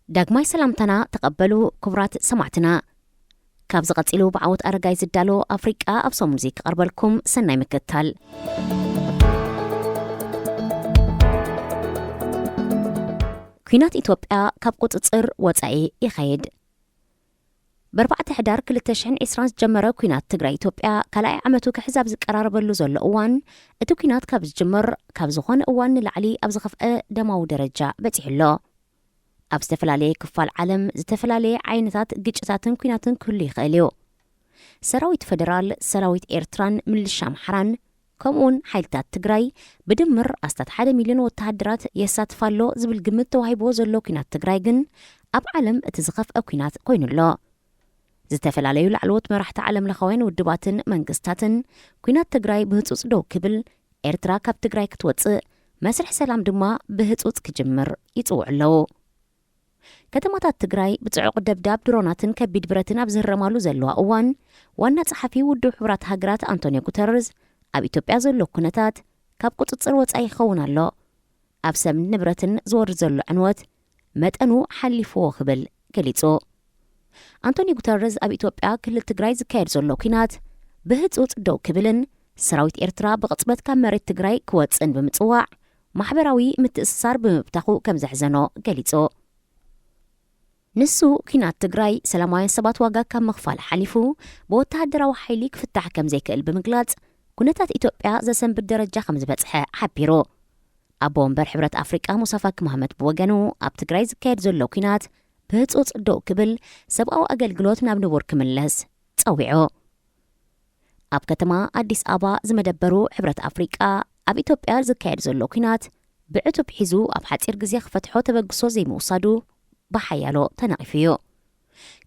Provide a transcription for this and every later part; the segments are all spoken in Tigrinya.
ዳግማይ ሰላምታና ተቐበሉ ክቡራት ሰማዕትና። ካብዚ ቀጺሉ ብዓወት ኣረጋይ ዝዳሎ ኣፍሪቃ ኣብ ሰሙን እዚ ክቐርበልኩም ሰናይ ምክትታል። ኲናት ኢትዮጵያ ካብ ቁጽጽር ወጻኢ ይኸይድ። ብ4 ሕዳር ክልተ ሽሕን ዕስራን ዝጀመረ ኲናት ትግራይ ኢትዮጵያ ካልኣይ ዓመቱ ክሕዝ ኣብ ዝቀራረበሉ ዘሎ እዋን፣ እቲ ኲናት ካብ ዝጅምር ካብ ዝኾነ እዋን ንላዕሊ ኣብ ዝኸፍአ ደማዊ ደረጃ በጺሑ ኣሎ። ኣብ ዝተፈላለየ ክፋል ዓለም ዝተፈላለየ ዓይነታት ግጭታትን ኲናትን ክህሉ ይኽእል እዩ። ሰራዊት ፈደራል፣ ሰራዊት ኤርትራን ምልሻ ኣምሓራን ከምኡውን ሓይልታት ትግራይ ብድምር ኣስታት ሓደ ሚልዮን ወተሃደራት የሳትፍ ኣሎ ዝብል ግምት ተዋሂብዎ ዘሎ ኲናት ትግራይ ግን ኣብ ዓለም እቲ ዝኸፍአ ኲናት ኮይኑ ኣሎ። ዝተፈላለዩ ላዕለዎት መራሕቲ ዓለም ለኻውያን ውድባትን መንግስታትን ኲናት ትግራይ ብህጹጽ ደው ክብል፣ ኤርትራ ካብ ትግራይ ክትወጽእ፣ መስርሕ ሰላም ድማ ብህጹጽ ክጅምር ይጽውዑ ኣለዉ። ከተማታት ትግራይ ብጽዑቕ ደብዳብ ድሮናትን ከቢድ ብረትን ኣብ ዝህረማሉ ዘለዋ እዋን፣ ዋና ጸሓፊ ውድብ ሕቡራት ሃገራት ኣንቶኒዮ ጉተረዝ ኣብ ኢትዮጵያ ዘሎ ኩነታት ካብ ቁጽጽር ወጻኢ ይኸውን ኣሎ፣ ኣብ ሰብን ንብረትን ዝወርድ ዘሎ ዕንወት መጠኑ ሓሊፍዎ ክብል ገሊጹ። ኣንቶኒ ጉተረዝ ኣብ ኢትዮጵያ ክልል ትግራይ ዝካየድ ዘሎ ኲናት ብህጹጽ ደው ክብልን ሰራዊት ኤርትራ ብቕጽበት ካብ መሬት ትግራይ ክወጽእን ብምጽዋዕ ማሕበራዊ ምትእስሳር ብምብታኹ ከም ዘሕዘኖ ገሊጹ። ንሱ ኲናት ትግራይ ሰላማውያን ሰባት ዋጋ ካብ ምኽፋል ሓሊፉ ብወተሃደራዊ ሓይሊ ክፍታሕ ከም ዘይክእል ብምግላጽ፣ ኩነታት ኢትዮጵያ ዘሰንብድ ደረጃ ከም ዝበጽሐ ሓቢሩ። ኣቦ ወንበር ሕብረት ኣፍሪቃ ሙሳ ፋኪ መሃመት ብወገኑ፣ ኣብ ትግራይ ዝካየድ ዘሎ ኲናት ብህጹጽ ደው ክብል፣ ሰብኣዊ ኣገልግሎት ናብ ንቡር ክምለስ ጸዊዑ። ኣብ ከተማ ኣዲስ ኣበባ ዝመደበሩ ሕብረት ኣፍሪቃ፣ ኣብ ኢትዮጵያ ዝካየድ ዘሎ ኲናት ብዕቱብ ሒዙ ኣብ ሓጺር ግዜ ክፈትሖ ተበግሶ ዘይምውሳዱ ብሓያሎ ተነቒፉ እዩ።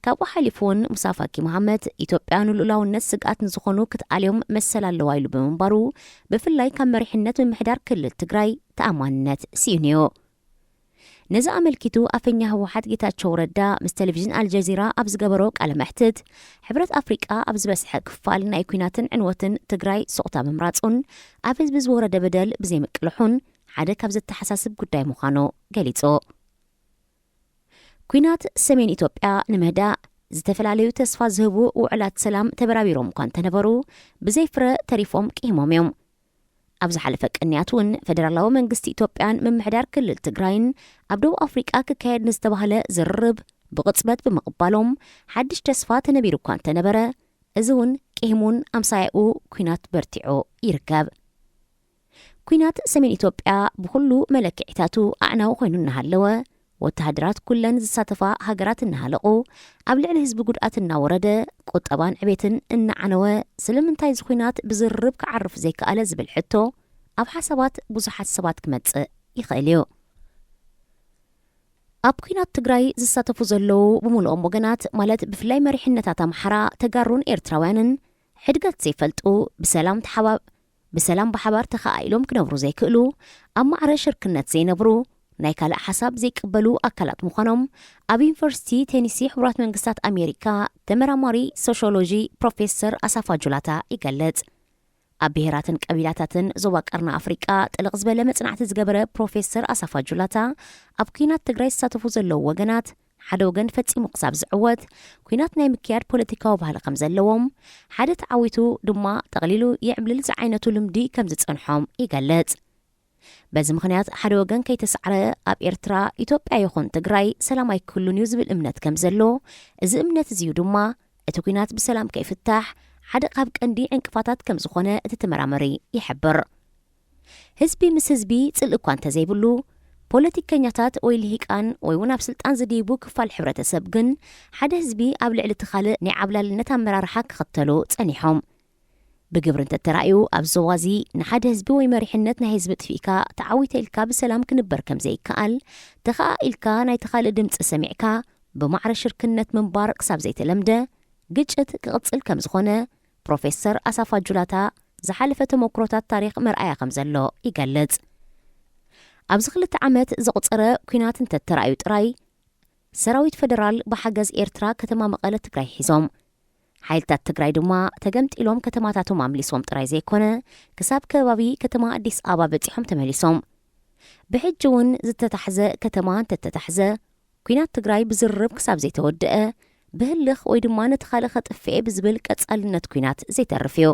ካብኡ ሓሊፉ እውን ሙሳ ፋኪ መሃመት፣ ኢትዮጵያ ንልኡላውነት ስግኣት ንዝኾኑ ክትኣልዮም መሰል ኣለዋ ኢሉ ብምንባሩ፣ ብፍላይ ካብ መሪሕነት ምምሕዳር ክልል ትግራይ ተኣማንነት ስኢኑ እዩ። ነዚ ኣመልኪቱ ኣፈኛ ህወሓት ጌታቸው ረዳ ምስ ቴሌቪዥን ኣልጀዚራ ኣብ ዝገበሮ ቃለ መሕትት፣ ሕብረት ኣፍሪቃ ኣብ ዝበዝሐ ክፋል ናይ ኲናትን ዕንወትን ትግራይ ስቕታ ምምራጹን ኣብ ህዝቢ ዝወረደ በደል ብዘይምቅልሑን ሓደ ካብ ዘተሓሳስብ ጉዳይ ምዃኑ ገሊጹ። ኲናት ሰሜን ኢትዮጵያ ንምህዳእ ዝተፈላለዩ ተስፋ ዝህቡ ውዕላት ሰላም ተበራቢሮም እኳ እንተነበሩ፣ ብዘይ ፍረ ተሪፎም ቅሂሞም እዮም። ኣብ ዝሓለፈ ቅንያት እውን ፈደራላዊ መንግስቲ ኢትዮጵያን ምምሕዳር ክልል ትግራይን ኣብ ደቡብ ኣፍሪቃ ክካየድ ንዝተባህለ ዝርርብ ብቕጽበት ብምቕባሎም፣ ሓድሽ ተስፋ ተነቢሩ እኳ እንተነበረ፣ እዚ እውን ቅሂሙን ኣምሳያኡ ኲናት በርቲዑ ይርከብ። ኲናት ሰሜን ኢትዮጵያ ብኹሉ መለክዒታቱ ኣዕናዊ ኮይኑ እናሃለወ፣ ወተሃደራት ኩለን ዝሳተፋ ሃገራት እናሃለቑ፣ ኣብ ልዕሊ ህዝቢ ጉድኣት እናወረደ፣ ቁጠባን ዕቤትን እናዓነወ፣ ስለምንታይ እዚ ኲናት ብዝርርብ ክዓርፍ ዘይከኣለ ዝብል ሕቶ ኣብ ሓሳባት ብዙሓት ሰባት ክመጽእ ይኽእል እዩ። ኣብ ኲናት ትግራይ ዝሳተፉ ዘለዉ ብምሉኦም ወገናት፣ ማለት ብፍላይ መሪሕነታት ኣምሓራ፣ ተጋሩን ኤርትራውያንን፣ ሕድገት ዘይፈልጡ፣ ብሰላም ተሓባ-፣ ብሰላም ብሓባር ተኸኣኢሎም ክነብሩ ዘይክእሉ፣ ኣብ ማዕረ ሽርክነት ዘይነብሩ፣ ናይ ካልእ ሓሳብ ዘይቅበሉ ኣካላት ምዃኖም ኣብ ዩኒቨርሲቲ ቴኒሲ ሕቡራት መንግስታት ኣሜሪካ ተመራማሪ ሶሽዮሎጂ ፕሮፌሰር ኣሳፋ ጁላታ ይገልጽ። ኣብ ብሄራትን ቀቢላታትን ዞባ ቀርኒ ኣፍሪቃ ጥልቕ ዝበለ መጽናዕቲ ዝገበረ ፕሮፌሰር ኣሳፋ ጁላታ፣ ኣብ ኲናት ትግራይ ዝሳተፉ ዘለዉ ወገናት ሓደ ወገን ፈጺሙ ክሳብ ዝዕወት ኲናት ናይ ምክያድ ፖለቲካዊ ባህሊ ከም ዘለዎም፣ ሓደ ተዓዊቱ ድማ ጠቕሊሉ ይዕብልል ዝዓይነቱ ልምዲ ከም ዝጸንሖም ይገልጽ። በዚ ምኽንያት ሓደ ወገን ከይተሳዕረ ኣብ ኤርትራ፣ ኢትዮጵያ ይኹን ትግራይ ሰላም ኣይክህሉን እዩ ዝብል እምነት ከም ዘሎ፣ እዚ እምነት እዚዩ ድማ እቲ ኲናት ብሰላም ከይፍታሕ ሓደ ካብ ቀንዲ ዕንቅፋታት ከም ዝኾነ እቲ ተመራመሪ ይሕብር። ህዝቢ ምስ ህዝቢ ጽልኢ እኳ እንተዘይብሉ፣ ፖለቲከኛታት ወይ ልሂቃን ወይ እውን ኣብ ስልጣን ዝድይቡ ክፋል ሕብረተሰብ ግን ሓደ ህዝቢ ኣብ ልዕሊ እቲ ካልእ ናይ ዓብላልነት ኣመራርሓ ክኽተሉ ጸኒሖም። ብግብሪ እንተተራእዩ፣ ኣብ ዞባ እዚ ንሓደ ህዝቢ ወይ መሪሕነት ናይ ህዝቢ ጥፊእካ ተዓዊተ ኢልካ ብሰላም ክንበር ከም ዘይከኣል፣ ተኸኣኢልካ ናይቲ ካልእ ድምጺ ሰሚዕካ ብማዕረ ሽርክነት ምንባር ክሳብ ዘይተለምደ፣ ግጭት ክቕጽል ከም ዝኾነ ፕሮፌሰር ኣሳፋ ጁላታ ዝሓለፈ ተመክሮታት ታሪኽ መርኣያ ከም ዘሎ ይገልጽ። ኣብዚ ክልተ ዓመት ዘቑጸረ ኲናት እንተተራእዩ ጥራይ፣ ሰራዊት ፈደራል ብሓገዝ ኤርትራ ከተማ መቐለ ትግራይ ሒዞም። ሓይልታት ትግራይ ድማ ተገምጢሎም ከተማታቶም ኣምሊሶም ጥራይ ዘይኮነ፣ ክሳብ ከባቢ ከተማ ኣዲስ ኣበባ በጺሖም ተመሊሶም። ብሕጂ እውን ዝተታሕዘ ከተማ እንተተታሕዘ፣ ኲናት ትግራይ ብዝርርብ ክሳብ ዘይተወደአ፣ ብህልኽ ወይ ድማ ነቲ ካልእ ከጥፍኤ ብዝብል ቀጻልነት ኲናት ዘይተርፍ እዩ።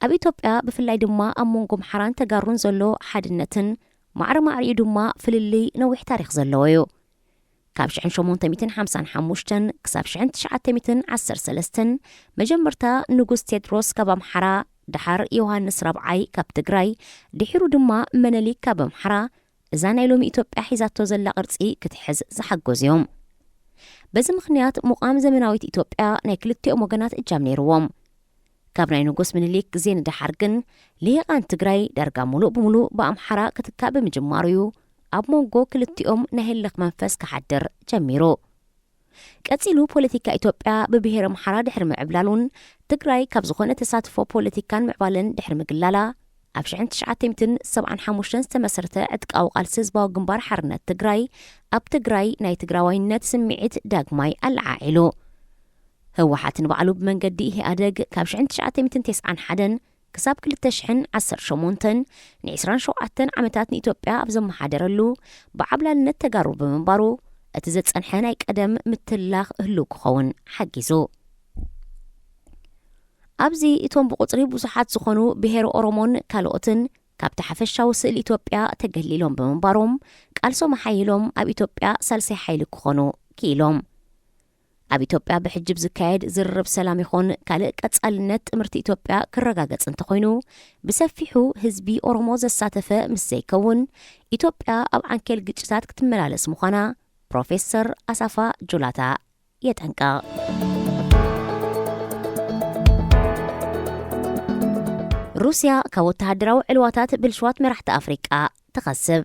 ኣብ ኢትዮጵያ፣ ብፍላይ ድማ ኣብ መንጎ ኣምሓራን ተጋሩን ዘሎ ሓድነትን ማዕረ ማዕሪኡ ድማ ፍልልይ ነዊሕ ታሪኽ ዘለዎ እዩ። ካብ ሽሕን ሸሞንተ ሚእትን ሓምሳን ሓሙሽተን ክሳብ ሽሕን ትሽዓተ ሚእትን ዓሰርተ ሰለስተን መጀመርታ ንጉስ ቴድሮስ ካብ ኣምሓራ፣ ደሓር ዮሃንስ ራብዓይ ካብ ትግራይ፣ ድሒሩ ድማ መነሊክ ካብ ኣምሓራ፣ እዛ ናይ ሎሚ ኢትዮጵያ ሒዛቶ ዘላ ቅርጺ ክትሕዝ ዝሓገዙ እዮም። በዚ ምኽንያት፣ ምቋም ዘመናዊት ኢትዮጵያ ናይ ክልቲኦም ወገናት እጃም ነይርዎም። ካብ ናይ ንጉስ ምኒልክ ግዜ ንደሓር ግን፣ ልሂቓን ትግራይ ዳርጋ ሙሉእ ብምሉእ ብኣምሓራ ክትካእ ብምጅማሩ እዩ፣ ኣብ መንጎ ክልቲኦም ናይ ህልኽ መንፈስ ክሓድር ጀሚሩ። ቀጺሉ፣ ፖለቲካ ኢትዮጵያ ብብሄር ኣምሓራ ድሕሪ ምዕብላሉን፣ ትግራይ ካብ ዝኾነ ተሳትፎ ፖለቲካን ምዕባለን ድሕሪ ምግላላ፣ ኣብ ሽሕን ትሽዓተ ሚእትን ሰብዓን ሓሙሽተን ዝተመስረተ ዕጥቃዊ ቃልሲ ህዝባዊ ግንባር ሓርነት ትግራይ፣ ኣብ ትግራይ ናይ ትግራዋይነት ስምዒት ዳግማይ ኣለዓዒሉ። ህወሓት ንባዕሉ ብመንገዲ ኢህኣደግ ካብ ሽሕን ትሽዓተ ሚእትን ተስዓን ሓደን ክሳብ ክልተ ሽሕን ዓሰርተ ሸሞንተን ንዒስራን ሸውዓተን ዓመታት ንኢትዮጵያ ኣብ ዘመሓደረሉ፣ ብዓብላልነት ተጋሩ ብምንባሩ፣ እቲ ዘጸንሐ ናይ ቀደም ምትላኽ ህሉው ክኸውን ሓጊዙ። ኣብዚ፣ እቶም ብቁጽሪ ብዙሓት ዝኾኑ ብሄር ኦሮሞን ካልኦትን ካብቲ ሓፈሻዊ ስእሊ ኢትዮጵያ ተገሊሎም ብምንባሮም፣ ቃልሶም ኣሓይሎም ኣብ ኢትዮጵያ ሳልሳይ ሓይሊ ክኾኑ ክኢሎም። ኣብ ኢትዮጵያ ብሕጂ ብዝካየድ ዝርርብ ሰላም ይኹን ካልእ ቀጻልነት ጥምርቲ ኢትዮጵያ ክረጋገጽ እንተኾይኑ፣ ብሰፊሑ ህዝቢ ኦሮሞ ዘሳተፈ ምስ ዘይከውን፣ ኢትዮጵያ ኣብ ዓንኬል ግጭታት ክትመላለስ ምዃና ፕሮፌሰር ኣሳፋ ጁላታ የጠንቅቕ። ሩስያ ካብ ወተሃደራዊ ዕልዋታት ብልሽዋት መራሕቲ ኣፍሪቃ ትኸስብ።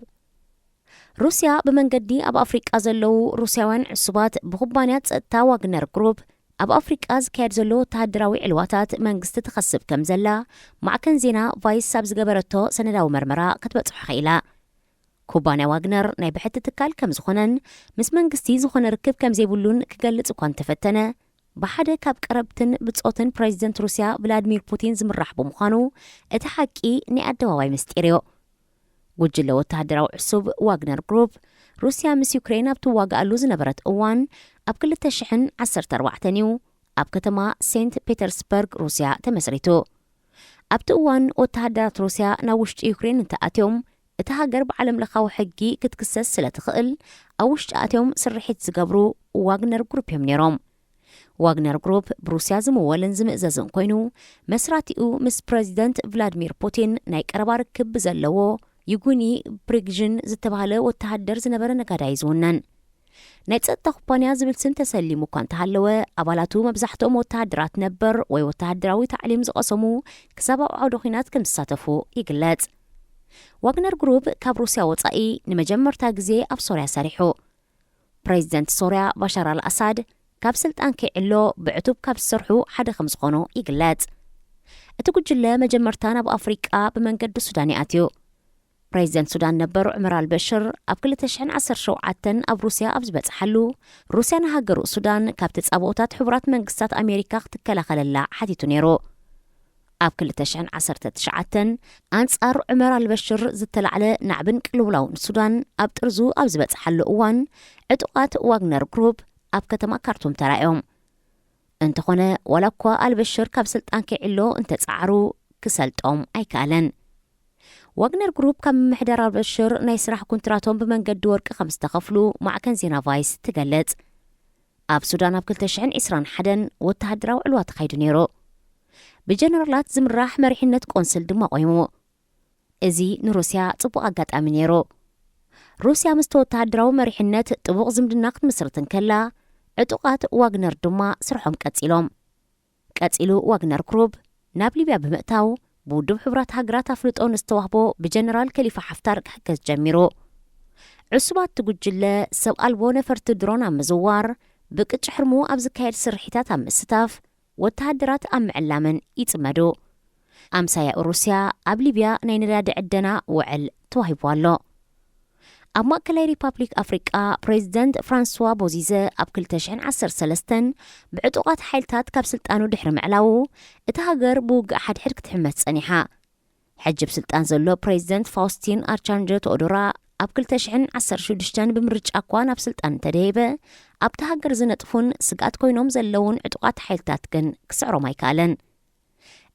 ሩስያ ብመንገዲ ኣብ ኣፍሪቃ ዘለዉ ሩስያውያን ዕሱባት ብኩባንያ ጸጥታ ዋግነር ግሩፕ ኣብ ኣፍሪቃ ዝካየድ ዘሎ ወተሃደራዊ ዕልዋታት መንግስቲ ትኸስብ ከም ዘላ፣ ማዕከን ዜና ቫይስ ኣብ ዝገበረቶ ሰነዳዊ መርመራ ክትበጽሖ ኽኢላ። ኩባንያ ዋግነር ናይ ብሕቲ ትካል ከም ዝኾነን ምስ መንግስቲ ዝኾነ ርክብ ከም ዘይብሉን ክገልጽ እኳ እንተፈተነ፣ ብሓደ ካብ ቀረብትን ብጾትን ፕሬዚደንት ሩስያ ቭላድሚር ፑቲን ዝምራሕ ብምዃኑ፣ እቲ ሓቂ ናይ ኣደባባይ ምስጢር እዩ። ጉጅለ ወተሃደራዊ ዕሱብ ዋግነር ግሩፕ፣ ሩስያ ምስ ዩክሬን ኣብ ትዋጋኣሉ ዝነበረት እዋን፣ ኣብ ክልተ ሽሕን ዓሰርተ ኣርባዕተን እዩ ኣብ ከተማ ሴንት ፔተርስበርግ ሩስያ ተመስሪቱ። ኣብቲ እዋን፣ ወተሃደራት ሩስያ ናብ ውሽጢ ዩክሬን እንተኣትዮም፣ እታ ሃገር ብዓለምለኻዊ ሕጊ ክትክሰስ ስለ ትኽእል፣ ኣብ ውሽጢ ኣትዮም ስርሒት ዝገብሩ ዋግነር ግሩፕ እዮም ነይሮም። ዋግነር ግሩፕ ብሩስያ ዝምወልን ዝምእዘዝን ኮይኑ፣ መስራቲኡ ምስ ፕረዚደንት ቭላድሚር ፑቲን ናይ ቀረባ ርክብ ብዘለዎ ዩጉኒ ፕሪግዥን ዝተባህለ ወተሃደር ዝነበረ ነጋዳይ ዝውነን። ናይ ጸጥታ ኩባንያ ዝብል ስም ተሰሊሙ እኳ እንተሃለወ፣ ኣባላቱ መብዛሕትኦም ወተሃደራት ነበር ወይ ወተሃደራዊ ታዕሊም ዝቐሰሙ፣ ክሳብ ኣብ ዓውደ ኲናት ከም ዝሳተፉ ይግለጽ። ዋግነር ግሩፕ ካብ ሩስያ ወጻኢ ንመጀመርታ ግዜ ኣብ ሶርያ ሰሪሑ። ፕሬዚደንት ሶርያ ባሻር ኣልኣሳድ ካብ ስልጣን ከይዕሎ ብዕቱብ ካብ ዝሰርሑ ሓደ ከም ዝኾኑ ይግለጽ። እቲ ጉጅለ መጀመርታ ናብ ኣፍሪቃ ብመንገዲ ሱዳን ይኣትዩ። ፕሬዚደንት ሱዳን ነበር ዑመር ኣልበሽር ኣብ ክልተ ሽሕን ዓሰርተ ሸውዓተን ኣብ ሩስያ ኣብ ዝበጽሓሉ፣ ሩስያ ንሃገሩ ሱዳን ካብ ተጻብኦታት ሕቡራት መንግስታት ኣሜሪካ ክትከላኸለላ ሓቲቱ ነይሩ። ኣብ ክልተ ሽሕን ዓሰርተ ትሽዓተን ኣንጻር ዑመር ኣልበሽር ዝተላዕለ ናዕብን ቅልውላውን ሱዳን ኣብ ጥርዙ ኣብ ዝበጽሓሉ እዋን፣ ዕጡቓት ዋግነር ግሩፕ ኣብ ከተማ ካርቱም ተራእዮም። እንተኾነ፣ ዋላ እኳ ኣልበሽር ካብ ስልጣን ከይዕሎ እንተጸዓሩ፣ ክሰልጦም ኣይከኣለን። ዋግነር ግሩፕ ካብ ምምሕዳር ኣልበሽር ናይ ስራሕ ኩንትራቶም ብመንገዲ ወርቂ ከም ዝተኸፍሉ ማዕከን ዜና ቫይስ ትገልጽ። ኣብ ሱዳን ኣብ ክልተ ሽሕን ዕስራን ሓደን ወተሃደራዊ ዕልዋ ተኻይዱ ነይሩ። ብጀነራላት ዝምራሕ መሪሕነት ቆንስል ድማ ቆይሙ። እዚ ንሩስያ ጽቡቕ ኣጋጣሚ ነይሩ። ሩስያ ምስቲ ወተሃደራዊ መሪሕነት ጥቡቕ ዝምድና ክትምስርት እንከላ፣ ዕጡቓት ዋግነር ድማ ስርሖም ቀጺሎም። ቀጺሉ ዋግነር ግሩፕ ናብ ሊብያ ብምእታው፣ ብውድብ ሕቡራት ሃገራት ኣፍልጦ ንዝተዋህቦ ብጀነራል ከሊፋ ሓፍታር ክሕገዝ ጀሚሩ። ዕሱባት እቲ ጉጅለ ሰብ ኣልቦ ነፈርቲ ድሮን ኣብ ምዝዋር፣ ብቅጭ ሕርሙ ኣብ ዝካየድ ስርሒታት ኣብ ምስታፍ፣ ወተሃደራት ኣብ ምዕላምን ይጽመዱ። ኣምሳያ ሩስያ ኣብ ሊብያ ናይ ነዳዲ ዕደና ውዕል ተዋሂቡ ኣሎ። ኣብ ማእከላይ ሪፓብሊክ ኣፍሪቃ፣ ፕሬዚደንት ፍራንስዋ ቦዚዘ ኣብ ክልተ ሽሕን ዓሰርተ ሰለስተን ብዕጡቓት ሓይልታት ካብ ስልጣኑ ድሕሪ ምዕላዉ፣ እታ ሃገር ብውግእ ሓድሕድ ክትሕመስ ጸኒሓ። ሕጂ ብስልጣን ዘሎ ፕሬዚደንት ፋውስቲን ኣርቻንጀ ቶኦዶራ ኣብ ክልተ ሽሕን ዓሰርተ ሽዱሽተን ብምርጫ እኳ ናብ ስልጣን እንተደየበ፣ ኣብቲ ሃገር ዝነጥፉን ስግኣት ኮይኖም ዘለውን ዕጡቓት ሓይልታት ግን ክስዕሮም ኣይከኣለን።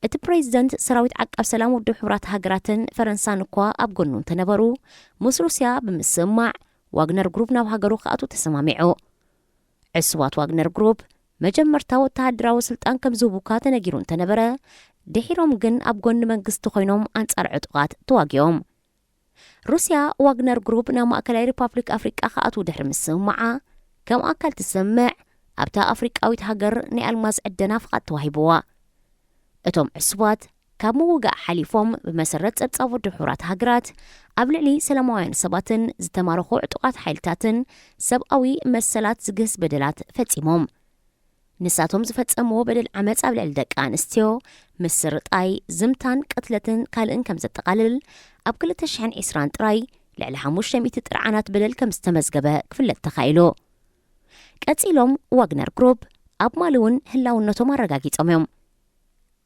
እቲ ፕሬዚደንት ሰራዊት ዓቃብ ሰላም ውድብ ሕቡራት ሃገራትን ፈረንሳን እኳ ኣብ ጎኑ እንተነበሩ፣ ምስ ሩስያ ብምስምማዕ ዋግነር ግሩፕ ናብ ሃገሩ ክኣቱ ተሰማሚዑ። ዕሱባት ዋግነር ግሩፕ መጀመርታ ወተሃደራዊ ስልጣን ከም ዝህቡካ ተነጊሩ እንተነበረ፣ ድሒሮም ግን ኣብ ጎኒ መንግስቲ ኮይኖም ኣንጻር ዕጡቓት ተዋጊኦም። ሩስያ ዋግነር ግሩፕ ናብ ማእከላይ ሪፓብሊክ ኣፍሪቃ ክኣትዉ ድሕሪ ምስምማዓ፣ ከም ኣካል ትስምዕ ኣብታ ኣፍሪቃዊት ሃገር ናይ ኣልማዝ ዕደና ፍቓድ ተዋሂብዋ። እቶም ዕሱባት ካብ ምውጋእ ሓሊፎም ብመሰረት ጸብጻብ ውድብ ሕቡራት ሃገራት ኣብ ልዕሊ ሰላማውያን ሰባትን ዝተማረኹ ዕጡቓት ሓይልታትን ሰብኣዊ መሰላት ዝግህስ በደላት ፈጺሞም። ንሳቶም ዝፈጸምዎ በደል ዓመጽ ኣብ ልዕሊ ደቂ ኣንስትዮ፣ ምስርጣይ፣ ዝምታን ቅትለትን ካልእን ከም ዘጠቓልል ኣብ ክልተ ሽሕን ዕስራን ጥራይ ልዕሊ ሓሙሽተ ሚእቲ ጥርዓናት በደል ከም ዝተመዝገበ ክፍለጥ ተኻኢሉ። ቀጺሎም ዋግነር ግሩፕ ኣብ ማሊ እውን ህላውነቶም ኣረጋጊጾም እዮም።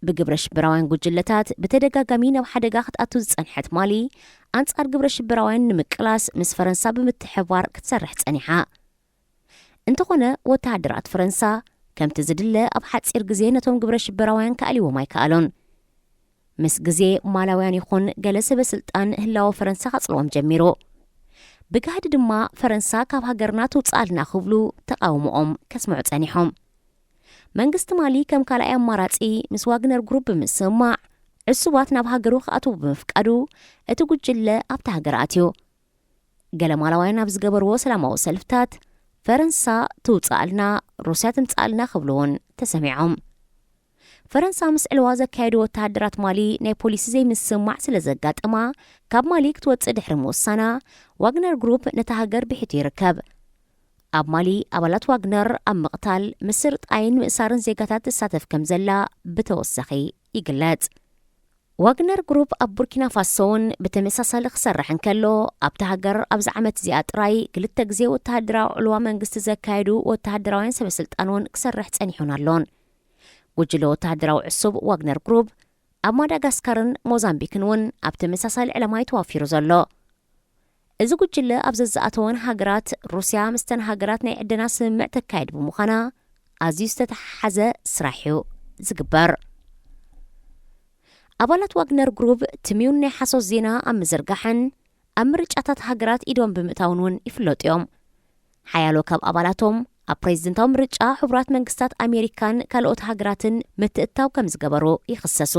ብግብረ ሽበራውያን ጉጅለታት ብተደጋጋሚ ናብ ሓደጋ ክትኣቱ ዝጸንሐት ማሊ፣ ኣንጻር ግብረ ሽበራውያን ንምቅላስ ምስ ፈረንሳ ብምትሕብባር ክትሰርሕ ጸኒሓ። እንተኾነ፣ ወተሃደራት ፈረንሳ ከምቲ ዝድለ ኣብ ሓጺር ግዜ ነቶም ግብረ ሽበራውያን ከኣልይዎም ኣይከኣሉን። ምስ ግዜ ማላውያን ይኹን ገለ ሰበ ስልጣን ህላወ ፈረንሳ ከጽልዎም ጀሚሩ። ብጋህዲ ድማ ፈረንሳ ካብ ሃገርና ትውጽኣልና ክብሉ ተቓውሞኦም ከስምዑ ጸኒሖም። መንግስቲ ማሊ ከም ካልኣይ ኣማራጺ ምስ ዋግነር ግሩፕ ብምስምማዕ ዕሱባት ናብ ሃገሩ ክኣትዉ ብምፍቃዱ እቲ ጉጅለ ኣብቲ ሃገር ኣትዩ። ገለ ማላውያን ኣብ ዝገበርዎ ሰላማዊ ሰልፍታት ፈረንሳ ትውጽኣልና፣ ሩስያ ትምጽኣልና ክብሉ እውን ተሰሚዖም። ፈረንሳ ምስ ዕልዋ ዘካየዱ ወተሃደራት ማሊ ናይ ፖሊሲ ዘይምስምማዕ ስለ ዘጋጠማ፣ ካብ ማሊ ክትወጽእ ድሕሪ ምውሳና፣ ዋግነር ግሩፕ ነታ ሃገር ብሒቱ ይርከብ። ኣብ ማሊ ኣባላት ዋግነር ኣብ ምቕታል፣ ምስርጣይን ምእሳርን ዜጋታት ትሳተፍ ከም ዘላ ብተወሳኺ ይግለጽ። ዋግነር ግሩፕ ኣብ ቡርኪና ፋሶ እውን ብተመሳሳሊ ክሰርሕ እንከሎ፣ ኣብታ ሃገር ኣብዚ ዓመት እዚኣ ጥራይ ክልተ ግዜ ወተሃደራዊ ዕልዋ መንግስቲ ዘካየዱ ወተሃደራውያን ሰበ ስልጣን እውን ክሰርሕ ጸኒሑን ኣሎን። ጉጅለ ወተሃደራዊ ዕሱብ ዋግነር ግሩፕ ኣብ ማዳጋስካርን ሞዛምቢክን እውን ኣብ ተመሳሳሊ ዕላማ እዩ ተዋፊሩ ዘሎ። እዚ ጉጅለ ኣብ ዘዝኣተወን ሃገራት፣ ሩስያ ምስተን ሃገራት ናይ ዕደና ስምምዕ ተካይድ ብምዃና፣ ኣዝዩ ዝተተሓሓዘ ስራሕ እዩ ዝግበር። ኣባላት ዋግነር ግሩፕ ትምዩን ናይ ሓሶት ዜና ኣብ ምዝርጋሕን ኣብ ምርጫታት ሃገራት ኢዶም ብምእታውን እውን ይፍለጡ እዮም። ሓያሎ ካብ ኣባላቶም ኣብ ፕሬዚደንታዊ ምርጫ ሕቡራት መንግስታት ኣሜሪካን ካልኦት ሃገራትን ምትእትታው ከም ዝገበሩ ይኽሰሱ።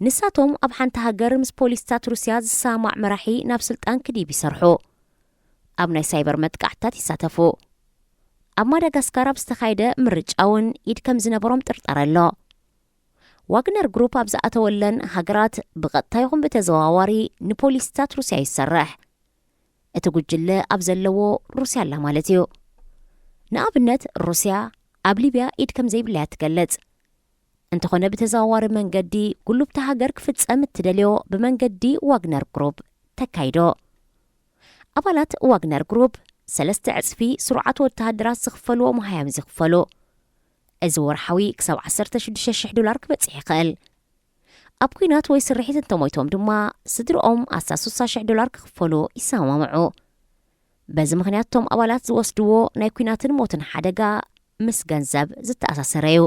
ንሳቶም ኣብ ሓንቲ ሃገር ምስ ፖሊስታት ሩስያ ዝሰማማዕ መራሒ ናብ ስልጣን ክድይብ ይሰርሑ። ኣብ ናይ ሳይበር መጥቃዕትታት ይሳተፉ። ኣብ ማዳጋስካር ኣብ ዝተኻየደ ምርጫ እውን ኢድ ከም ዝነበሮም ጥርጣረ ኣሎ። ዋግነር ግሩፕ ኣብ ዝኣተወለን ሃገራት ብቐጥታ ይኹን ብተዘዋዋሪ ንፖሊስታት ሩስያ ይሰርሕ። እቲ ጉጅለ ኣብ ዘለዎ ሩስያ ኣላ ማለት እዩ። ንኣብነት፣ ሩስያ ኣብ ሊብያ ኢድ ከም ዘይብላያ ትገልጽ። እንተኾነ፣ ብተዘዋዋሪ መንገዲ ጉሉብቲ ሃገር ክፍጸም እትደልዮ ብመንገዲ ዋግነር ግሩፕ ተካይዶ። ኣባላት ዋግነር ግሩፕ ሰለስተ ዕጽፊ ስሩዓት ወተሃደራት ዝኽፈልዎ መሃያም ዝኽፈሉ። እዚ ወርሓዊ ክሳብ ዓሰርተ ሽዱሽተ ሽሕ ዶላር ክበጽሕ ይኽእል። ኣብ ኲናት ወይ ስርሒት እንተሞይቶም ድማ፣ ስድርኦም ኣስታት ስሳ ሽሕ ዶላር ክኽፈሉ ይሰማምዑ። በዚ ምኽንያት፣ እቶም ኣባላት ዝወስድዎ ናይ ኲናትን ሞትን ሓደጋ ምስ ገንዘብ ዝተኣሳሰረ እዩ።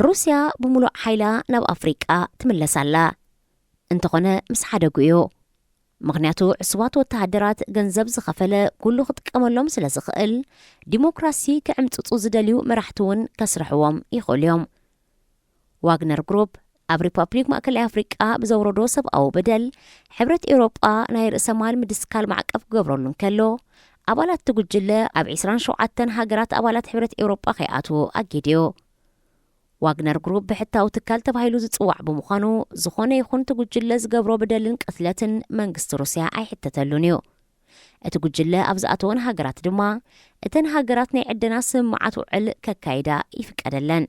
ሩስያ ብምሉእ ሓይላ ናብ ኣፍሪቃ ትምለስ ኣላ። እንተኾነ፣ ምስ ሓደጉ እዩ። ምኽንያቱ፣ ዕሱባት ወተሃደራት ገንዘብ ዝኸፈለ ኩሉ ክጥቀመሎም ስለ ዝኽእል፣ ዲሞክራሲ ክዕምጽጹ ዝደልዩ መራሕቲ እውን ከስርሕዎም ይኽእሉ እዮም። ዋግነር ግሩፕ ኣብ ሪፓብሊክ ማእከላይ ኣፍሪቃ ብዘውረዶ ሰብኣዊ በደል፣ ሕብረት ኤውሮጳ ናይ ርእሰ ማል ምድስካል ማዕቀብ ክገብረሉ እንከሎ፣ ኣባላት እቲ ጉጅለ ኣብ ዕስራን ሸውዓተን ሃገራት ኣባላት ሕብረት ኤውሮጳ ከይኣትዉ ኣጊዱ እዩ። ዋግነር ግሩፕ ብሕታዊ ትካል ተባሂሉ ዝጽዋዕ ብምዃኑ፣ ዝኾነ ይኹን እቲ ጉጅለ ዝገብሮ በደልን ቅትለትን መንግስቲ ሩስያ ኣይሕተተሉን እዩ። እቲ ጉጅለ ኣብ ዝኣተወን ሃገራት ድማ፣ እተን ሃገራት ናይ ዕደና ስምምዓት ውዕል ከካይዳ ይፍቀደለን።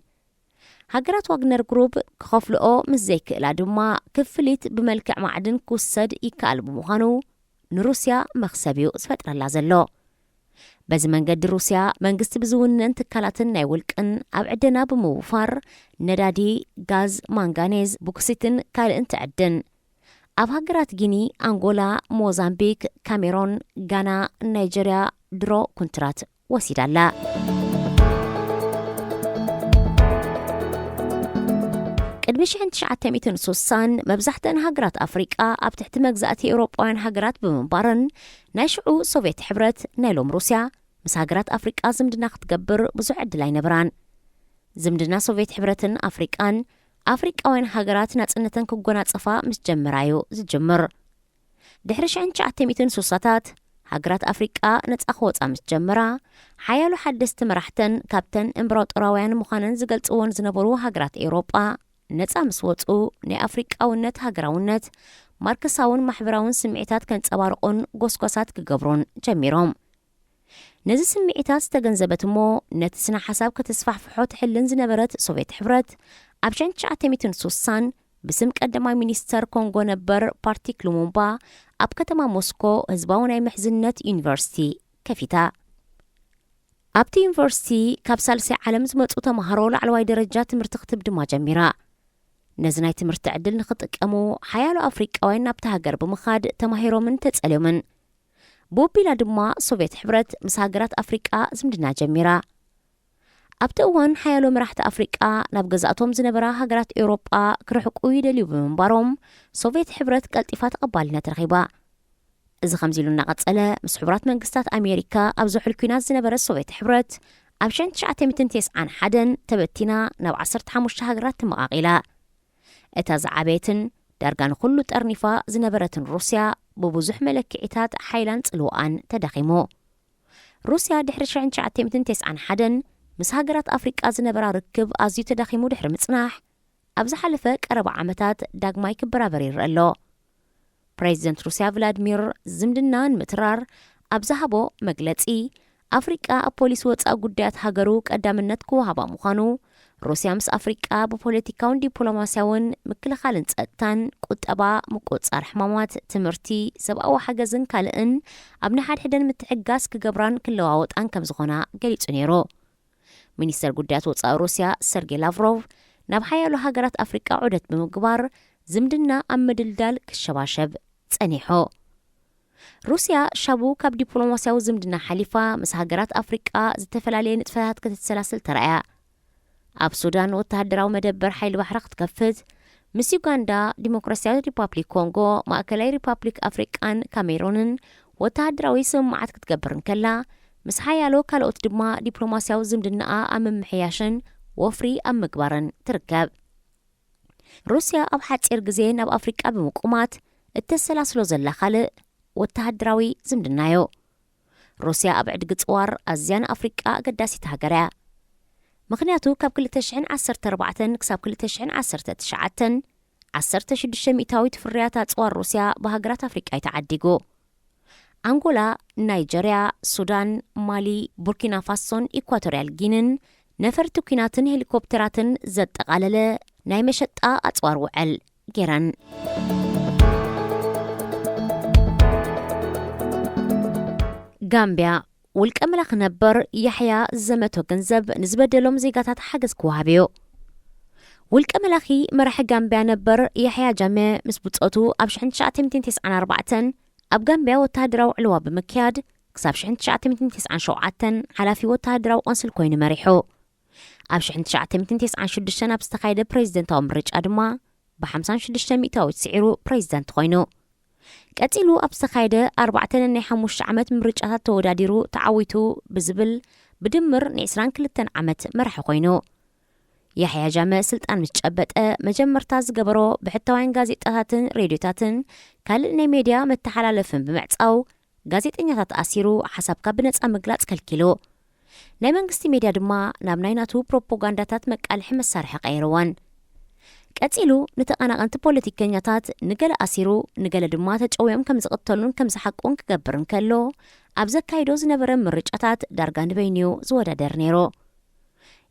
ሃገራት ዋግነር ግሩፕ ክኸፍልኦ ምስ ዘይክእላ ድማ፣ ክፍሊት ብመልክዕ ማዕድን ክውሰድ ይከኣል ብምዃኑ፣ ንሩስያ መኽሰብ እዩ ዝፈጥረላ ዘሎ። በዚ መንገዲ፣ ሩስያ መንግስቲ ብዝውንነን ትካላትን ናይ ውልቅን ኣብ ዕደና ብምውፋር፣ ነዳዲ፣ ጋዝ፣ ማንጋኔዝ፣ ቡክሲትን ካልእን ትዕድን። ኣብ ሃገራት ጊኒ፣ ኣንጎላ፣ ሞዛምቢክ፣ ካሜሮን፣ ጋና፣ ናይጀርያ ድሮ ኩንትራት ወሲዳ ኣላ። ቅድሚ ሽሕን ትሽዓተ ሚእትን ስሳን መብዛሕትአን ሃገራት ኣፍሪቃ ኣብ ትሕቲ መግዛእቲ ኤውሮጳውያን ሃገራት ብምንባረን፣ ናይ ሽዑ ሶቭየት ሕብረት፣ ናይ ሎም ሩስያ፣ ምስ ሃገራት ኣፍሪቃ ዝምድና ክትገብር ብዙሕ ዕድል ኣይነበራን። ዝምድና ሶቭየት ሕብረትን ኣፍሪቃን፣ ኣፍሪቃውያን ሃገራት ናጽነተን ክጎናጸፋ ምስ ጀመራ እዩ ዝጅምር። ድሕሪ ሽሕን ትሽዓተ ሚእትን ስሳታት፣ ሃገራት ኣፍሪቃ ነጻ ክወጻ ምስ ጀመራ፣ ሓያሎ ሓደስቲ መራሕተን ካብተን እምበራጦራውያን ምዃነን ዝገልጽዎን ዝነበሩ ሃገራት ኤውሮጳ ነጻ ምስ ወጹ፣ ናይ ኣፍሪቃውነት ሃገራውነት፣ ማርክሳውን ማሕበራውን ስምዒታት ከንጸባርቑን ጎስጓሳት ክገብሩን ጀሚሮም። ነዚ ስምዒታት ዝተገንዘበት እሞ ነቲ ስነ ሓሳብ ከተስፋሕፍሖ ትሕልን ዝነበረት ሶቭየት ሕብረት፣ ኣብ ሽሕን ትሽዓተ ሚእትን ስሳን ብስም ቀዳማይ ሚኒስተር ኮንጎ ነበር ፓትሪክ ሉሙምባ ኣብ ከተማ ሞስኮ ህዝባዊ ናይ ምሕዝነት ዩኒቨርሲቲ ከፊታ። ኣብቲ ዩኒቨርሲቲ ካብ ሳልሳይ ዓለም ዝመጹ ተማሃሮ ላዕለዋይ ደረጃ ትምህርቲ ክትህብ ድማ ጀሚራ። ነዚ ናይ ትምህርቲ ዕድል ንኽጥቀሙ ሓያሎ ኣፍሪቃውያን ናብቲ ሃገር ብምኻድ ተማሂሮምን ተጸልዮምን። ብወቢላ ድማ ሶቭየት ሕብረት ምስ ሃገራት ኣፍሪቃ ዝምድና ጀሚራ። ኣብቲ እዋን ሓያሎ መራሕቲ ኣፍሪቃ ናብ ገዛእቶም ዝነበራ ሃገራት ኤውሮጳ ክርሕቁ ይደልዩ ብምንባሮም ሶቭየት ሕብረት ቀልጢፋ ተቐባልነት ረኺባ። እዚ ከምዚ ኢሉ እናቐጸለ፣ ምስ ሕቡራት መንግስታት ኣሜሪካ ኣብ ዝሑል ኲናት ዝነበረት ሶቭየት ሕብረት ኣብ ሽሕን ትሽዓተ ሚእትን ተስዓን ሓደን ተበቲና ናብ ዓሰርተ ሓሙሽተ ሃገራት ተመቓቒላ። እታ ዝዓበየትን ዳርጋ ንኹሉ ጠርኒፋ ዝነበረትን ሩስያ ብብዙሕ መለክዒታት ሓይላን ጽልዋኣን ተዳኺሙ። ሩስያ ድሕሪ ሽሕን ትሽዓተ ሚእትን ተስዓን ሓደን ምስ ሃገራት ኣፍሪቃ ዝነበራ ርክብ ኣዝዩ ተዳኺሙ ድሕሪ ምጽናሕ፣ ኣብ ዝሓለፈ ቀረባ ዓመታት ዳግማይ ክበራበር ይረአ ኣሎ። ፕሬዚደንት ሩስያ ቭላድሚር ዝምድና ንምትራር ኣብ ዝሃቦ መግለጺ፣ ኣፍሪቃ ኣብ ፖሊሲ ወጻኢ ጉዳያት ሃገሩ ቀዳምነት ክወሃባ ምዃኑ፣ ሩስያ ምስ ኣፍሪቃ ብፖለቲካውን ዲፕሎማስያውን፣ ምክልኻልን ጸጥታን፣ ቁጠባ፣ ምቁጽጻር ሕማማት፣ ትምህርቲ፣ ሰብኣዊ ሓገዝን ካልእን ኣብ ንሓድሕደን ምትሕግጋዝ ክገብራን ክለዋወጣን ከም ዝኾና ገሊጹ ነይሩ። ሚኒስተር ጉዳያት ወጻኢ ሩስያ ሰርጌ ላቭሮቭ ናብ ሓያሎ ሃገራት ኣፍሪቃ ዑደት ብምግባር ዝምድና ኣብ ምድልዳል ክሸባሸብ ጸኒሑ። ሩስያ ሻቡ ካብ ዲፕሎማስያዊ ዝምድና ሓሊፋ ምስ ሃገራት ኣፍሪቃ ዝተፈላለየ ንጥፈታት ክትሰላስል ተራእያ። ኣብ ሱዳን ወተሃደራዊ መደበር ሓይሊ ባሕሪ ክትከፍት፣ ምስ ዩጋንዳ፣ ዲሞክራስያዊት ሪፓብሊክ ኮንጎ፣ ማእከላይ ሪፓብሊክ ኣፍሪቃን ካሜሩንን ወተሃደራዊ ስምምዓት ክትገብር እንከላ፣ ምስ ሓያሎ ካልኦት ድማ ዲፕሎማስያዊ ዝምድናኣ ኣብ ምምሕያሽን ወፍሪ ኣብ ምግባርን ትርከብ። ሩስያ ኣብ ሓጺር ግዜ ናብ ኣፍሪቃ ብምቁማት እተሰላስሎ ዘላ ካልእ ወተሃደራዊ ዝምድናዮ። ሩስያ ኣብ ዕድጊ ጽዋር ኣዝያ ንኣፍሪቃ ኣገዳሲት ሃገር እያ። ምኽንያቱ ካብ ክልተ ሽሕን ዓሰርተ ኣርባዕተን ክሳብ ክልተ ሽሕን ዓሰርተ ትሽዓተን፣ ዓሰርተ ሽዱሽተ ሚእታዊት ፍርያት ኣጽዋር ሩስያ ብሃገራት ኣፍሪቃ እዩ ተዓዲጉ። ኣንጎላ፣ ናይጀርያ፣ ሱዳን፣ ማሊ፣ ቡርኪና ፋሶን ኢኳቶርያል ጊንን ነፈርቲ ኲናትን ሄሊኮፕተራትን ዘጠቓለለ ናይ መሸጣ ኣጽዋር ውዕል ገይረን። ጋምብያ፣ ውልቀ መላኺ ነበር ያሕያ ዝዘመቶ ገንዘብ ንዝበደሎም ዜጋታት ሓገዝ ክወሃብ እዩ። ውልቀ መላኺ መራሒ ጋምብያ ነበር ያሕያ ጃመ ምስ ብጾቱ ኣብ ሽሕን ትሽዓተ ሚእትን ተስዓን ኣርባዕተን ኣብ ጋምብያ ወተሃደራዊ ዕልዋ ብምክያድ ክሳብ ሽሕን ትሽዓተ ሚእትን ተስዓን ሸውዓተን ሓላፊ ወተሃደራዊ ቆንስል ኮይኑ መሪሑ። ኣብ ሽሕን ትሽዓተ ሚእትን ተስዓን ሽዱሽተን ኣብ ዝተኻየደ ፕሬዚደንታዊ ምርጫ ድማ ብሓምሳን ሽዱሽተ ሚእታዊት ስዒሩ ፕሬዚደንት ኮይኑ። ቀጺሉ ኣብ ዝተኻየደ ኣርባዕተ ነናይ ሓሙሽተ ዓመት ምርጫታት ተወዳዲሩ ተዓዊቱ ብዝብል ብድምር ንዕስራን ክልተን ዓመት መራሒ ኮይኑ። ያሕያ ጃመ ስልጣን ምስ ጨበጠ መጀመርታ ዝገበሮ ብሕታውያን ጋዜጣታትን ሬድዮታትን ካልእ ናይ ሜድያ መተሓላለፍን ብምዕጻው ጋዜጠኛታት ኣሲሩ ሓሳብካ ብነጻ ምግላጽ ከልኪሉ። ናይ መንግስቲ ሜድያ ድማ ናብ ናይ ናቱ ፕሮፓጋንዳታት መቃልሒ መሳርሒ ቀይርወን። ቀጺሉ ንተቐናቐንቲ ፖለቲከኛታት ንገለ ኣሲሩ ንገለ ድማ ተጨውዮም ከም ዝቕተሉን ከም ዝሓቅቁን ክገብር እንከሎ ኣብ ዘካይዶ ዝነበረ ምርጫታት ዳርጋ ንበይኑዩ ዝወዳደር ነይሩ።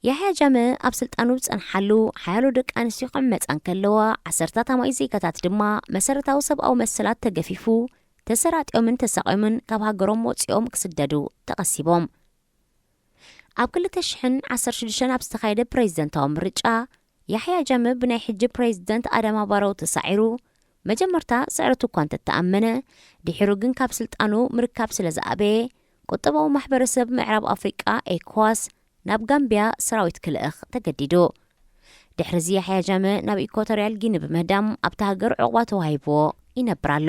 ያሕያ ጃመ ኣብ ስልጣኑ ዝጸንሓሉ ሓያሎ ደቂ ኣንስትዮ ክዕመጻ እንከለዋ ዓሰርታት ኣማኢት ዜጋታት ድማ መሰረታዊ ሰብኣዊ መሰላት ተገፊፉ ተሰራጢዮምን ተሳቕዮምን ካብ ሃገሮም ወጺኦም ክስደዱ ተቐሲቦም። ኣብ ክልተ ሽሕን ዓሰርተ ሽዱሽተን ኣብ ዝተኻየደ ፕሬዚደንታዊ ምርጫ ያሕያ ጃመ ብናይ ሕጂ ፕሬዚደንት ኣዳማ ባረው ተሳዒሩ መጀመርታ ስዕረቱ እኳ እንተተኣመነ፣ ድሒሩ ግን ካብ ስልጣኑ ምርካብ ስለ ዝኣበየ፣ ቁጠባዊ ማሕበረሰብ ምዕራብ ኣፍሪቃ ኤኮዋስ ናብ ጋምቢያ ሰራዊት ክልእኽ ተገዲዱ። ድሕሪዚ ያሕያ ጃመ ናብ ኢኳቶርያል ጊኒ ብምህዳም ኣብታ ሃገር ዕቑባ ተዋሂብዎ ይነብር ኣሎ።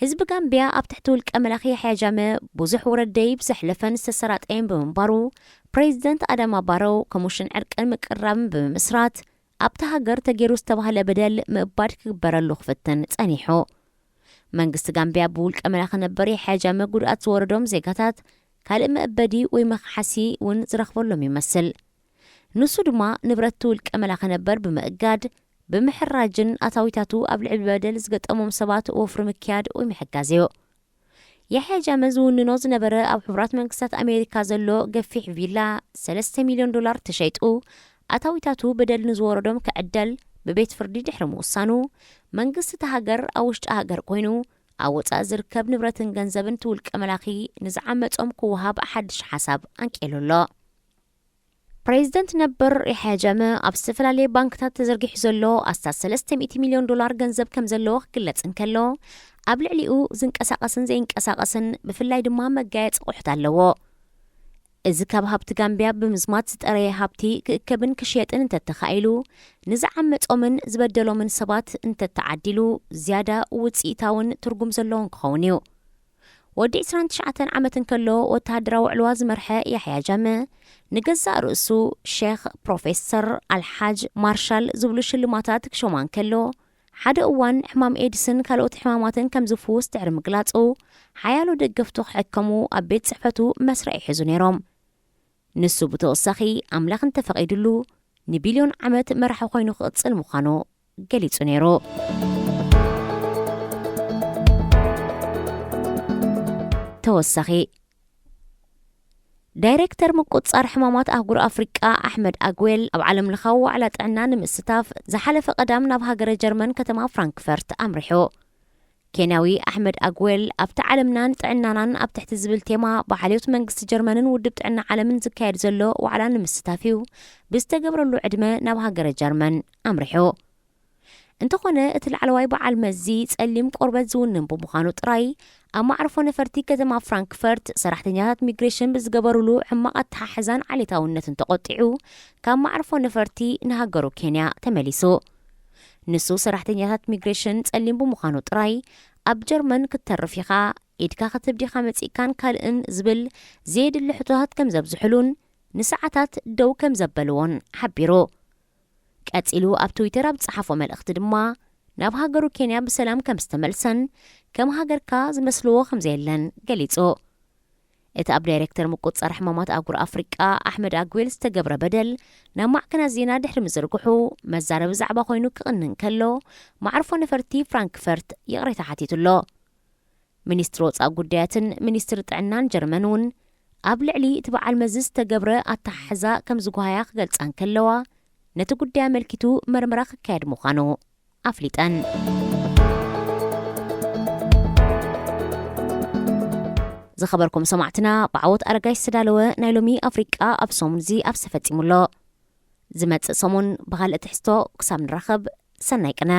ህዝቢ ጋምቢያ ኣብ ትሕቲ ውልቀ መላኺ ያሕያ ጃመ ብዙሕ ውረደይ ብዘሕለፈን ዝተሰራጠየን ብምንባሩ፣ ፕሬዚደንት ኣዳማ ባረው ኮሚሽን ዕርቅን ምቅርራብን ብምምስራት ኣብታ ሃገር ተገይሩ ዝተባህለ በደል ምእባድ ክግበረሉ ክፍትን ጸኒሑ። መንግስቲ ጋምቢያ ብውልቀ መላኺ ነበር ያሕያ ጃመ ጉድኣት ዝወረዶም ዜጋታት ካልእ መእበዲ ወይ መኽሓሲ እውን ዝረኽበሎም ይመስል። ንሱ ድማ ንብረት ውልቀ መላኺ ነበር ብምእጋድ፣ ብምሕራጅን ኣታዊታቱ ኣብ ልዕሊ በደል ዝገጠሞም ሰባት ወፍሪ ምክያድ ወይ ምሕጋዝ እዩ። ያሕያ ጃመ ዝውንኖ ዝነበረ ኣብ ሕቡራት መንግስታት ኣሜሪካ ዘሎ ገፊሕ ቪላ ሰለስተ ሚልዮን ዶላር ተሸይጡ፣ ኣታዊታቱ በደል ንዝወረዶም ክዕደል ብቤት ፍርዲ ድሕሪ ምውሳኑ፣ መንግስቲ እታ ሃገር ኣብ ውሽጢ ሃገር ኮይኑ ኣብ ወጻኢ ዝርከብ ንብረትን ገንዘብን እቲ ውልቀ መላኺ ንዝዓመጾም ክወሃብ ሓድሽ ሓሳብ ኣንቂሉ ኣሎ። ፕሬዚደንት ነበር ያሕያ ጃመ ኣብ ዝተፈላለየ ባንክታት ተዘርጊሑ ዘሎ ኣስታት ሰለስተ ሚእቲ ሚልዮን ዶላር ገንዘብ ከም ዘለዎ ክግለጽ እንከሎ፣ ኣብ ልዕሊኡ ዝንቀሳቐስን ዘይንቀሳቐስን ብፍላይ ድማ መጋየጺ ኣቑሑት ኣለዎ። እዚ ካብ ሃብቲ ጋምቢያ ብምዝማት ዝጠረየ ሃብቲ ክእከብን ክሽየጥን እንተተኻኢሉ፣ ንዝዓመጾምን ዝበደሎምን ሰባት እንተተዓዲሉ፣ ዝያዳ ውጽኢታውን ትርጉም ዘለዎን ክኸውን እዩ። ወዲ ዕስራን ትሽዓተን ዓመት እንከሎ ወተሃደራዊ ዕልዋ ዝመርሐ ያሕያ ጃመ፣ ንገዛእ ርእሱ ሼኽ፣ ፕሮፌሰር፣ ኣልሓጅ፣ ማርሻል ዝብሉ ሽልማታት ክሾማ እንከሎ፣ ሓደ እዋን ሕማም ኤድስን ካልኦት ሕማማትን ከም ዝፍውስ ድሕሪ ምግላጹ፣ ሓያሎ ደገፍቱ ክሕከሙ ኣብ ቤት ጽሕፈቱ መስርዕ ይሕዙ ነይሮም። ንሱ ብተወሳኺ፣ ኣምላኽ እንተፈቒዱሉ፣ ንቢልዮን ዓመት መራሒ ኮይኑ ክቕጽል ምዃኑ ገሊጹ ነይሩ። ተወሳኺ፣ ዳይሬክተር ምቁጽጻር ሕማማት ኣህጉር ኣፍሪቃ ኣሕመድ ኣግዌል ኣብ ዓለም ለኻዊ ዋዕላ ጥዕና ንምስታፍ ዝሓለፈ ቀዳም ናብ ሃገረ ጀርመን ከተማ ፍራንክፈርት ኣምሪሑ። ኬንያዊ ኣሕመድ ኣግዌል ኣብቲ ዓለምናን ጥዕናናን ኣብ ትሕቲ ዝብል ቴማ ብሓልዮት መንግስቲ ጀርመንን ውድብ ጥዕና ዓለምን ዝካየድ ዘሎ ዋዕላ ንምስታፍ እዩ ብዝተገብረሉ ዕድመ ናብ ሃገረ ጀርመን ኣምሪሑ። እንተኾነ እቲ ላዕለዋይ በዓል መዚ ጸሊም ቆርበት ዝውንን ብምዃኑ ጥራይ ኣብ መዕርፎ ነፈርቲ ከተማ ፍራንክፈርት ሰራሕተኛታት ሚግሬሽን ብዝገበሩሉ ሕማቕ ኣተሓሕዛን ዓሌታውነትን ተቖጢዑ ካብ መዕርፎ ነፈርቲ ንሃገሩ ኬንያ ተመሊሱ። ንሱ ሰራሕተኛታት ሚግሬሽን ጸሊም ብምዃኑ ጥራይ ኣብ ጀርመን ክትተርፍ ኢኻ፣ ኢድካ ክትብ ዲኻ መጺእካን ካልእን ዝብል ዘየድሊ ሕቶታት ከም ዘብዝሕሉን ንሰዓታት ደው ከም ዘበልዎን ሓቢሩ። ቀጺሉ ኣብ ትዊተር ኣብ ዝጸሓፎ መልእኽቲ ድማ፣ ናብ ሃገሩ ኬንያ ብሰላም ከም ዝተመልሰን ከም ሃገርካ ዝመስልዎ ከም ዘየለን ገሊጹ። እቲ ኣብ ዳይሬክተር ምቁጽጻር ሕማማት ኣህጉር ኣፍሪቃ ኣሕመድ ኣግዌል ዝተገብረ በደል ናብ ማዕከናት ዜና ድሕሪ ምዝርግሑ፣ መዛረቢ ዛዕባ ኮይኑ ክቕኒ እንከሎ፣ መዕርፎ ነፈርቲ ፍራንክፈርት ይቕሬታ ሓቲቱ ኣሎ። ሚኒስትሪ ወጻኢ ጉዳያትን ሚኒስትሪ ጥዕናን ጀርመን እውን ኣብ ልዕሊ እቲ በዓል መዚ ዝተገብረ ኣተሓሕዛ ከም ዝጓሃያ ክገልጻ እንከለዋ፣ ነቲ ጉዳይ ኣመልኪቱ መርመራ ክካየድ ምዃኑ ኣፍሊጠን። ዝኸበርኩም ሰማዕትና፣ ብዓወት ኣረጋሽ ዝተዳለወ ናይ ሎሚ ኣፍሪቃ ኣብ ሰሙን እዚ ኣብዚ ተፈጺሙ ኣሎ። ዝመጽእ ሰሙን ብኻልእ ትሕዝቶ ክሳብ ንራኸብ፣ ሰናይ ቅነ።